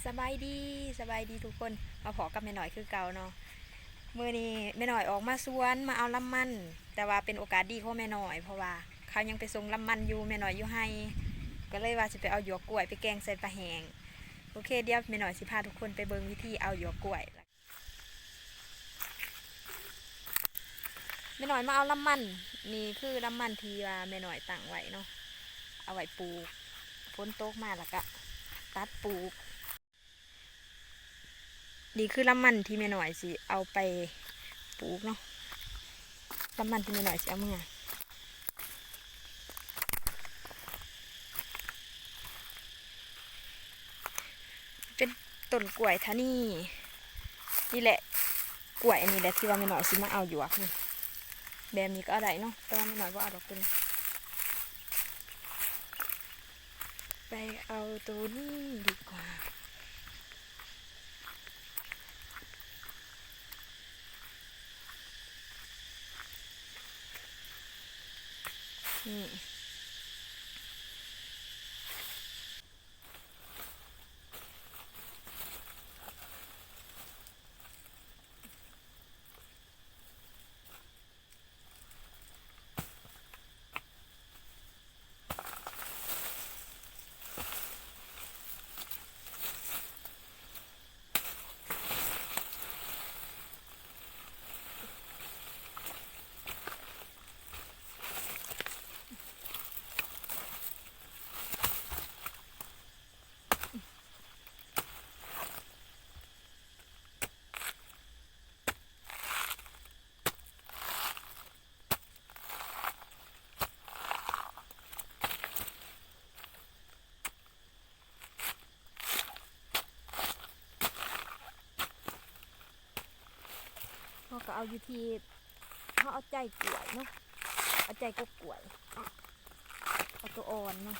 ສະບາຍດີ ສະບາຍດີທຸກຄົນ ມາພໍ້ກັບແມ່ນ້ອຍຄືເກົ່າເນາະ. ມື້ນີ້ແມ່ນ້ອຍອອກມາສວນ ມາເອົາລຳມັນ ແຕ່ວ່າເປັນໂອກາດດີຂອງແມ່ນ້ອຍ ເພາະວ່າເຂົາຍັງໄປສົ່ງລຳມັນຢູ່ ແມ່ນ້ອຍຢູ່ໄຮ່ ກໍເລີຍວ່າຊິໄປເອົາຫຍວກກ້ວຍໄປແກງໃສ່ປາແຫ້ງ. ໂອເຄ ດຽວແມ່ນ້ອຍຊິພາທຸກຄົນໄປເບິ່ງວິທີເອົາຫຍວກກ້ວຍ. ແມ່ນ້ອຍມາເອົາລຳມັນ ນີ້ຄືລຳມັນທີ່ວ່າແມ່ນ້ອຍຕັ້ງໄວ້ເນາະ ເອົາໄວ້ປູກ ຝົນຕົກມາແລ້ວກະຕັດປູກ. ນີ້ຄືລຳມັນທີ່ແມ່ນ້ອຍຊິເອົາໄປປູກເນາະ ລຳມັນທີ່ແມ່ນ້ອຍຊິເອົາເມືອ. ເປັນຕົ້ນກ້ວຍທານີ ນີ້ແຫຼະ ກ້ວຍອັນນີ້ແຫຼະທີ່ວ່າແມ່ນ້ອຍຊິມາເອົາຫຍວກນີ້ ແບບນີ້ກໍເອົາໄດ້ເນາະ ແຕ່ວ່າແມ່ນ້ອຍບໍ່ເອົາດອກໂຕນີ້ ໄປເອົາໂຕນີ້ດີກວ່າ. ນີ້ ເຮົາກໍເອົາຢູ່ທີ່ ເຮົາເອົາໃຈກ້ວຍເນາະ ເອົາໃຈກົກກ້ວຍ ເອົາໂຕອ່ອນເນາະ.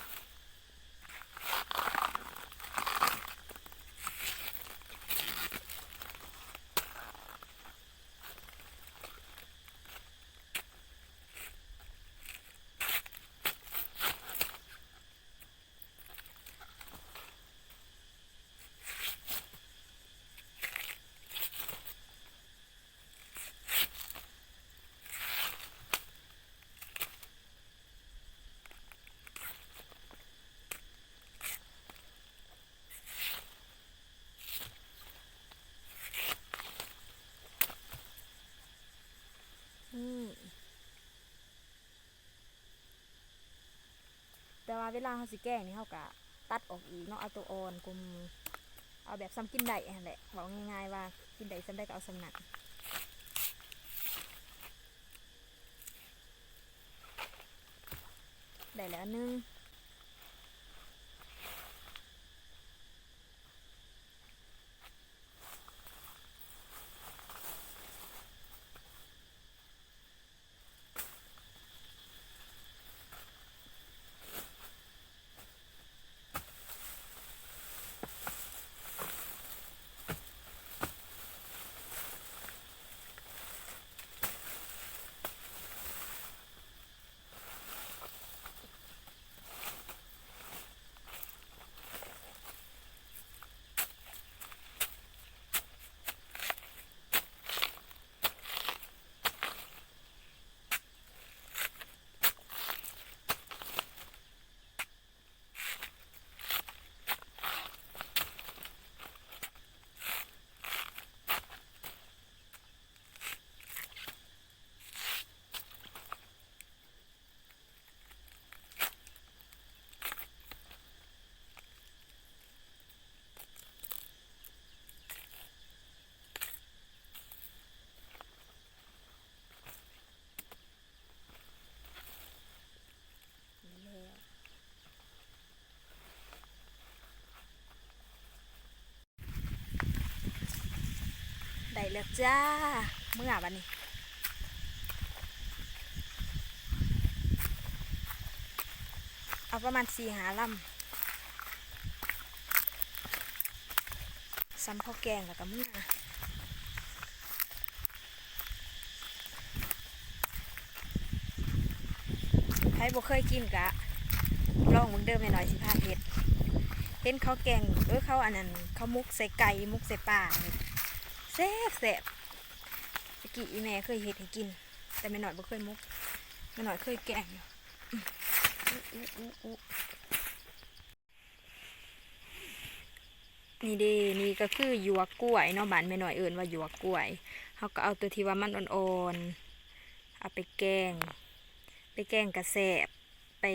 ອືມ ແຕ່ວ່າເວລາເຮົາຊິແກງນີ້ ເຮົາກະຕັດອອກອີກເນາະ ເອົາໂຕອ່ອນກວ່າໝູ່ ເອົາແບບສ່ຳກິນໄດ້ຫັ້ນແຫຼະ ເວົ້າງ່າຍໆວ່າກິນໄດ້ສ່ຳໃດກໍເອົາສ່ຳນັ້ນ. ໄດ້ແລ້ວອັນໜຶ່ງ. ໄດ້ແລ້ວຈ້າ ເມືອບາດນີ້ ເອົາປະມານສີ່ຫ້າລຳ ສ່ຳພໍແກງແລ້ວກໍເມືອ. ໃຜບໍ່ເຄີຍກິນກະລອງເບິ່ງເດີ ແມ່ນ້ອຍຊິພາເຮັດ. ເຫັນເຂົາແກງ ເອີ ເຂົາອັນນັ້ນ ເຂົາໝົກໃສ່ໄກ່ ໝົກໃສ່ປາ ແຊບໆ. ຕະກີ້ອີ່ແມ່ເຄີຍເຮັດໃຫ້ກິນ ແຕ່ແມ່ນ້ອຍບໍ່ເຄີຍໝົກ ແມ່ນ້ອຍເຄີຍແກງຢູ່. ນີ້ເດ້ ນີ້ກໍຄືຫຍວກກ້ວຍເນາະ ບ້ານແມ່ນ້ອຍເອີ້ນວ່າຫຍວກກ້ວຍ. ເຮົາກໍເອົາຕົວທີ່ວ່າມັນອ່ອນໆ ເອົາໄປແກງ ໄປແກງກໍແຊບ ໄປ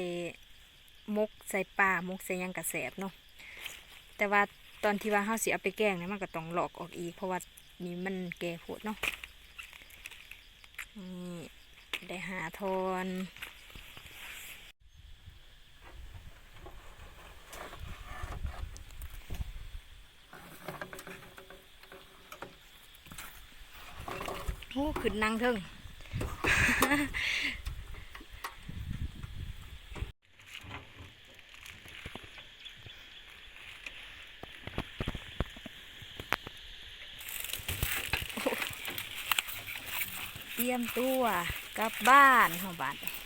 ໝົກໃສ່ປາ ໝົກໃສ່ຫຍັງກໍແຊບເນາະ. ແຕ່ວ່າຕອນທີ່ວ່າເຮົາຊິເອົາໄປແກງນີ້ ມັນກໍຕ້ອງລອກອອກອີກ ເພາະວ່ານີ້ມັນແກ່ໂພດເນາະ. ນີ້ໄດ້ຫ້າທ່ອນ. ໂອ້ ຂຶ້ນນັ່ງເທິງ ຕຽມຕົວກັບບ້ານເຮົາບາດນີ້.